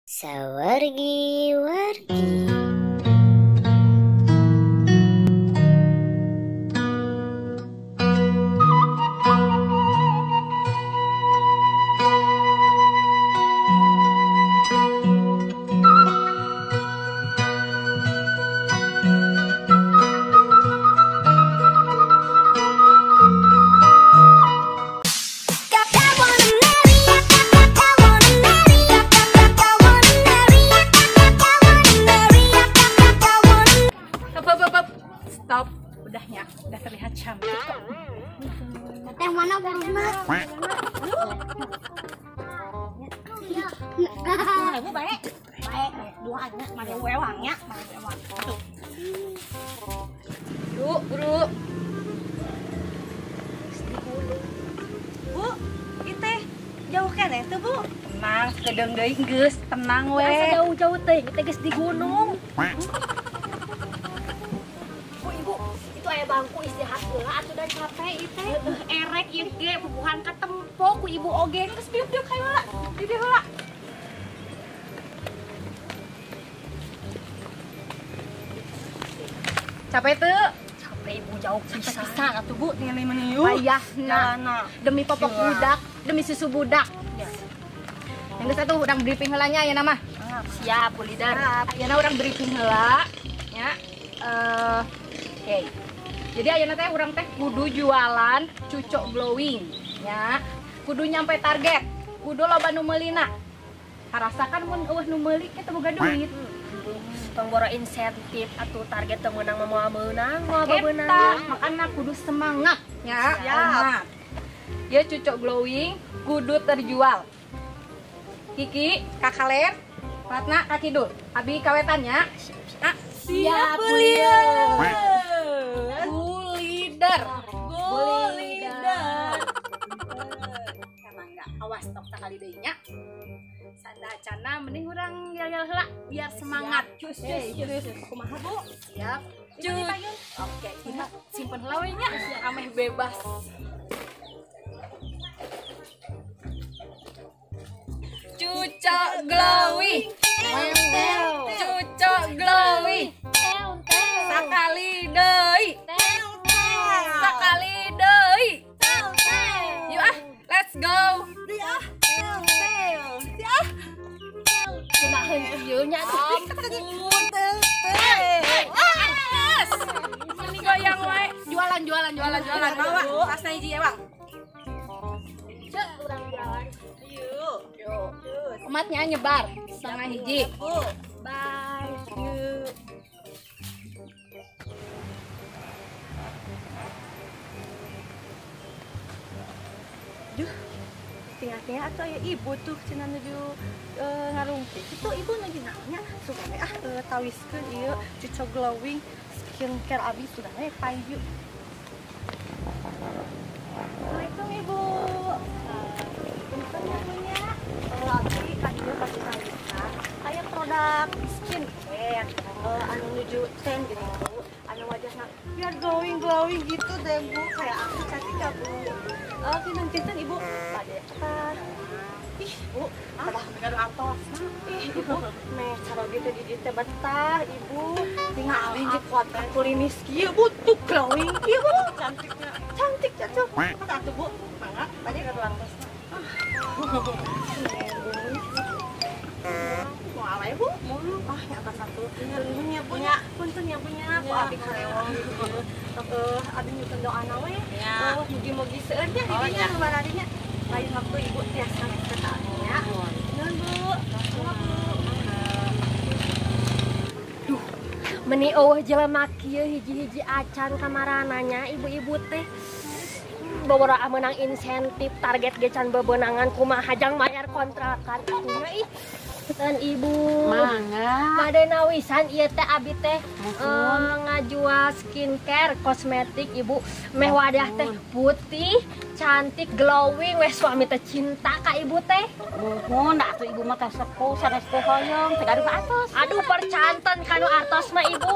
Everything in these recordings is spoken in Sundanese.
Sawargi-wargi. Stop, udahnya, udah terlihat cantik kok. Teteh mana burungnya? Bu baik, baik, dua aja, mana wewangnya, mana wewang. Tuh. Bu, buru. Bu, itu jauh kan ya tuh bu? Tenang, sekedeng deui geus, tenang we. Asa jauh-jauh teh, kita geus di gunung. Itu aya bangku istirahat heula atuh da capek ieu teh. Erek ieu ge pupuhan katempo ku ibu oge. Geus diuk-diuk hayu heula. Diuk heula. Capek teu? Capek ibu jauh Capek pisan atuh Bu. Ningali meniuh. Payahna. Demi popok budak, demi susu budak. Yang geus atuh urang briefing heula nya ayeuna mah. Siap, Bu Lider. Ayeuna urang briefing heula nya. Oke. Jadi ayeuna teh urang teh kudu jualan cucok glowing nya. Kudu nyampe target. Kudu loba nu meulina. Harasakan mun eueuh nu meuli kita boga duit. Pangboro insentif atuh target teu meunang mah moal meunang, moal beunang. Eta makana kudu semangat nya. Siap. Ya cucok glowing kudu terjual. Kiki, Kakaler, Ratna, Kakidul. Abi kawetan nya. Ah, siap, Bu Lider. Bu Lider. Bu Lider. Emang enggak awas tok sakali deui nya. Sanda acana mending urang yel-yel heula biar semangat. Cus cus cus. Kumaha Bu? Siap. Cus. Oke, kita simpen heula we nya ameh bebas. Cucok glowing. Cucok glowing. Sakali deui. Sakali deui. Yuk ah, let's go. Kumaha ieu nya ampun. Ini goyang wae. Jualan jualan jualan jualan. Bawa tasna hiji ewang. Cek urang jualan. Yuk. Yuk. Umatnya nyebar setengah hiji. Bye. Yuk. Duh, tinggal-tinggal atau ya ibu tuh cenah nuju ngarungti. Itu ibu nuju naonnya sugan ah tawiskeun ieu cucok glowing skincare abi sugan we payu. Assalamualaikum ibu. Punten ya punya. Abi ka dieu pasti tawiskan aya produk skincare anu nuju ten gitu Bu. Anu wajahna biar glowing glowing gitu deh Bu, kayak aku cantik ya Bu. Kinten-kinten ibu pada apa? Ih bu, pada gaduh atos. Ih ibu, meh cara gitu di dieu teh betah ibu. Tingali jeung kuatan kulimis kieu bu, tuh glowing kieu bu. Cantiknya, cantik atuh. Atuh bu, mangga bade gaduh atos. Mau alay bu? Mau. Ah, ya atas satu. Punten ya punya, punten ya punya. Ku abi karewong gitu. Abi nyusun doana we. Oh, mugi-mugi seueur nya di dinya nu bararinya. Lain waktu ibu tiasa ka abi nya. Nuhun Bu. Nuhun Bu. Duh, meni eueuh jelema kieu hiji-hiji acan kamarananya ibu-ibu teh. Bawara meunang insentif target ge can bebenangan kumaha jang mayar kontrakan atuh ih. Dan ibu mangga bade nawisan ieu teh abi teh ngajual skincare kosmetik ibu meh wadah teh putih cantik glowing weh suami teh cinta ka ibu teh. Nuhun da atuh ibu mah teh sepuh sanes teh hoyong teh gaduh atos. Aduh percanten kanu artos mah ibu.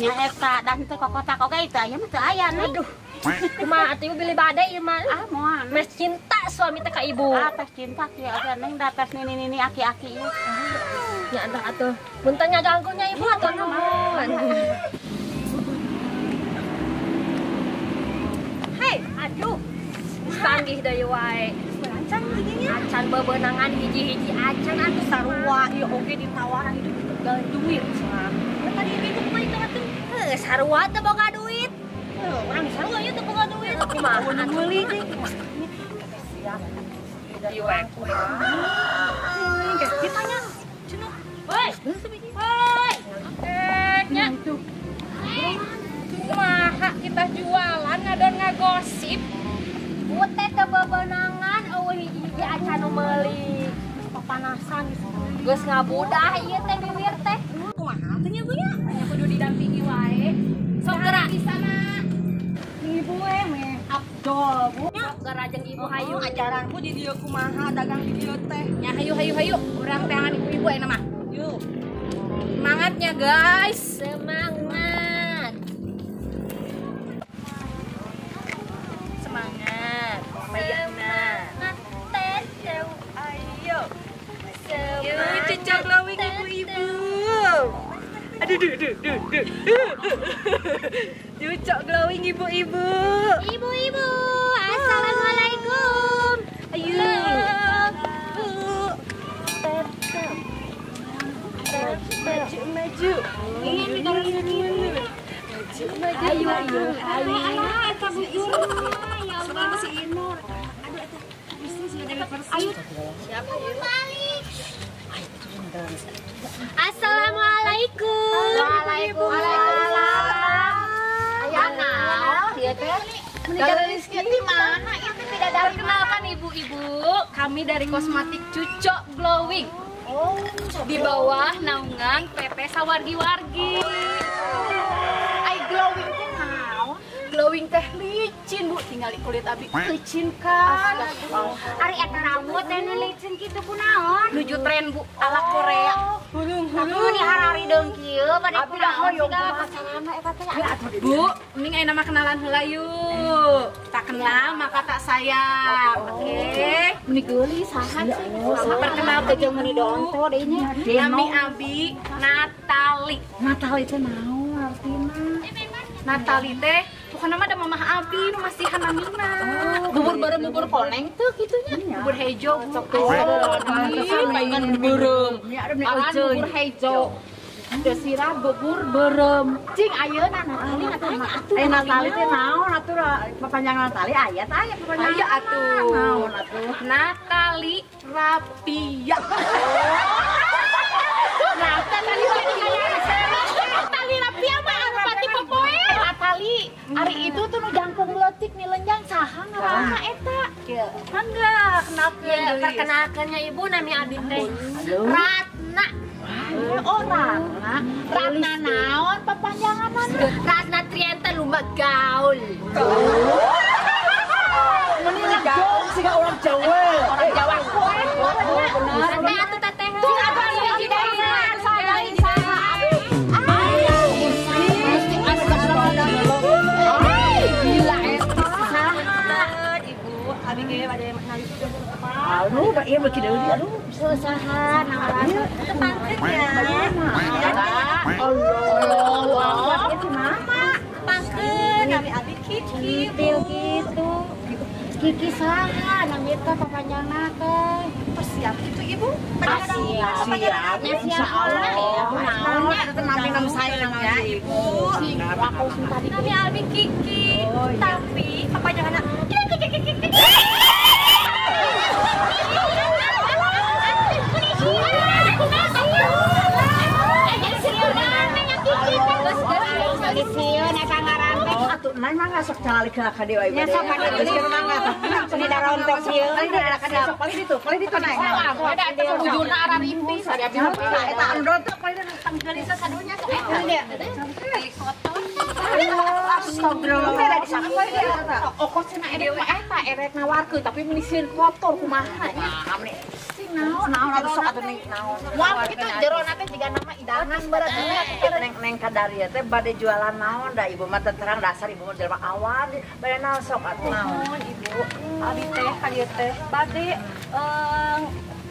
Nya eta da teh kokotak oge teh aya mah teu aya nih. Aduh kumaha atuh ibu bilih bade ieu mah. Ah moal. Meh cinta suami teh ka ibu. Ah teh cinta kieu oge neng da tes nini-nini aki-aki ieu. Nya entah atuh. Punten ngaganggunya Ibu atuh nuhun. Hei, aduh. Panggih deui wae. Acan jadinya. Acan bebenangan hiji-hiji acan atuh sarua ieu oge ditawaran hidup gawe duit cenah. Tadi ibu kumaha itu atuh? Heuh, sarua teu boga duit. Heuh, urang sarua ieu teu boga duit. Kumaha atuh meuli deui. Siap. Diwek. Kayak ditanya. Cenah. Woi. Woi. Nya. Kumaha kita jualan ngadon ngagosip. Ute teu bebenangan eueuh hiji-hiji acan nu meuli. Papanasan geus. Geus ngabudah ieu teh bibir teh. Kumaha teh nya Bu nya? Nya kudu didampingi wae. Sok gerak di sana. Ibu we meh abdol Bu. Sok gerak jeung ibu hayu. Ajaran Bu di dieu kumaha dagang di dieu teh. Nya hayu hayu hayu. Urang teangan ibu-ibu ayeuna mah. Yuk. Semangatnya guys. Semangat. Semangat. Semangat teteu ayo. Yuk, cucok glowing ibu-ibu. Aduh, duh, duh, duh, duh. Cucok glowing ibu-ibu. Ibu-ibu, assalamualaikum. Ayo. Maju, maju. Ini Maju, maju. Ayo, ayo, ayo. Alah, eta bujur. Ya Allah, si Inur. Aduh, eta bisnis sudah dari persi. Siapa balik? Assalamualaikum. Waalaikumsalam. Aya naon ieu teh? Di mana itu tidak dari. Perkenalkan ibu-ibu, kami dari Kosmetik Cucok Glowing. Oh, di bawah naungan PT Sawargi-Wargi. Ai glowing teh naon? Glowing teh licin, Bu. Tinggal kulit abi licin kan. Ari eta rambut teh nu licin kitu kunaon? Nuju tren, Bu, ala Korea. Hurung-hurung di harari deung kieu bade kunaon kumaha carana eta teh? Bu, mending ayeuna mah kenalan heula yuk. Tak kenal maka tak sayang. Oke. Meni geulis saha sih? Perkenalkan jeung meni donto deui nya. Nami abi Natali. Natali teh naon artina? Natali teh pokokna mah da mamah abi nu masihan namina. Bubur bareng bubur koneng tuh kitunya. Bubur hejo, Bu. Paingan beureum. Aran bubur hejo. Desira bubur beureum. Cing ayeuna Natali Natali atuh. Eh Natali teh naon atuh papanjangan Natali aya tah aya papanjangan. Aya atuh. Naon atuh? Natali Rapia. Natali Natali Rapia mah anu pati popoe. Natali ari itu tuh nu jangkung leutik ni lenjang saha ngaranna eta? Mangga kenalkeun deui. Perkenalkannya ibu nami abi teh Ratna. Oh Ratna, Ratna naon papanjanganna? Ratna Trienta lumba gaul. Meni gaul siga orang Jawa. Orang Jawa. Teteh atuh teteh. Cing atuh hiji deui saha saha. Gila eta. Saha Ibu, abi ge bade nali Aduh, da ieu beuki deui aduh. Saha naon tepangkeun ya. Allah, itu nama. Tepangkeun nami abi Kiki. Gitu. Kiki saha nami teh papanjangna teh. Persiap gitu Ibu. Siap. Insyaallah. Naon atuh nami nam saya ya Ibu. Nami abi Kiki. Tapi papanjanganna Kiki. Sieun eta ngaran teh. Atuh nae mah sok calali ka ka dewa ieu. Nya sok ka dieu mangga. Seni darontok sieun. Sok paling ditu, paling ditu nae. Ada eta bujurna ararimpis ari abi mah. Eta anu rontok paling tanggelis sadunya sok eta. Astagfirullah. Okos cenah erek mah eta erek nawarkeun tapi meuni sieun kotor kumaha nya. Sing naon naon atuh sok atuh neng naon. Moal kitu jerona teh jiga nama idangan berat. Neng neng kadaria teh bade jualan naon da ibu mah terang dasar ibu mah jelema awam bade naon sok atuh. Naon ibu, abi teh ka dieu teh bade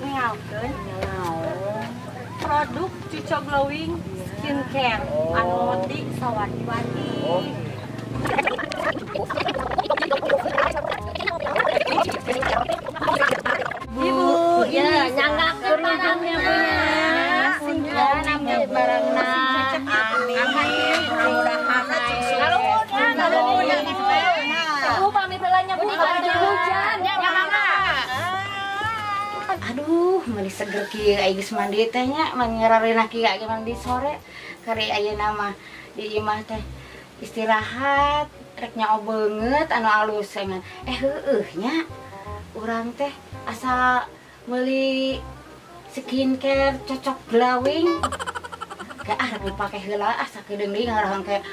ninggalkeun Naon. produk Produk Cuco Glowing Skincare anu di Sawati-wati. Ibu, ya nyanggakeun barangnya punya. Singkat barangna. Amin. Mudah-mudahan Bu pamit heula nya Bu hujan nya mangga. Aduh, meuni seger kieu ai geus mandi teh nya, mangerareunah kieu ge mandi sore. Kari ayeuna mah di imah teh istirahat, rek nyao beungeut anu alus engan. Heueuh nya. Urang teh asa meuli skincare cocok glowing. Kayak ah rek dipake heula ah sakedeung deui ngarahang kayak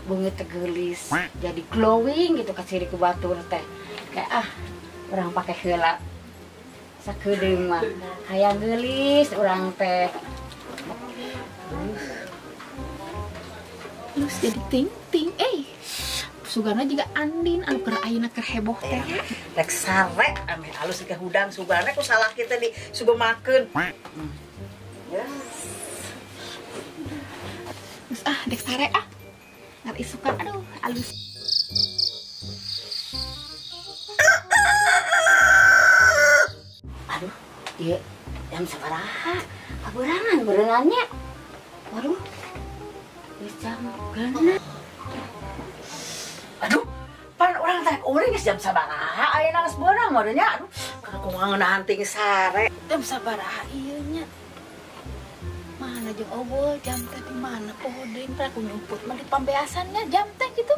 beungeut teh geulis jadi glowing gitu ka ciri ku batur teh. Kayak ah urang pake heula. Sakedeung mah hayang geulis urang teh. Terus jadi ting-ting sugana juga Andin anu keur ayeuna keur heboh teh. Rek sare ameh alus ke hudang sugana ku salah kita di sugemakeun. Yes. Terus ah dek sare ah. Ngar isukan aduh alus. Aduh, ieu jam sabaraha? Kaberangan berenannya. Waduh. Geus jam genep. Aduh, pan urang teh urang geus jam sabaraha ayeuna geus beurang meureun nya. Aduh, keur kumaha ngeunahan ting sare. Jam sabaraha ieu nya? Mana jeung obol jam teh di mana poho deui teh aku nyumput mah di pambeasannya jam teh gitu.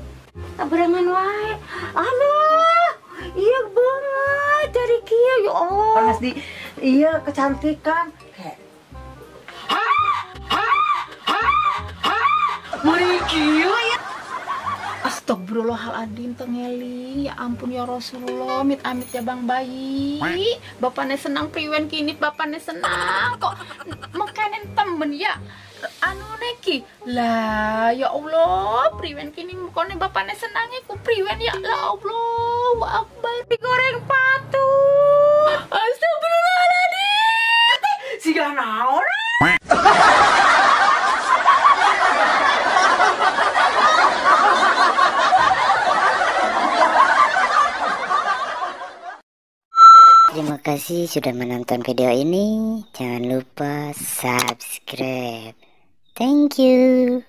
Kaberangan wae. Alah, ieu banget dari kieu ya Allah. Panas di iya kecantikan kayak ha ha ha ha meuni kieu ya. Astagfirullahaladzim tengeling, ya ampun ya Rasulullah, amit amit ya bang bayi. Bapaknya senang priwen kini, bapaknya senang kok makanan temen ya. Anu neki lah ya Allah, priwen kini mukone bapaknya senangnya ku priwen ya lah Allah, wa akbar digoreng patut. Astagfirullahaladzim, siga naon? Terima kasih sudah menonton video ini. Jangan lupa subscribe. Thank you.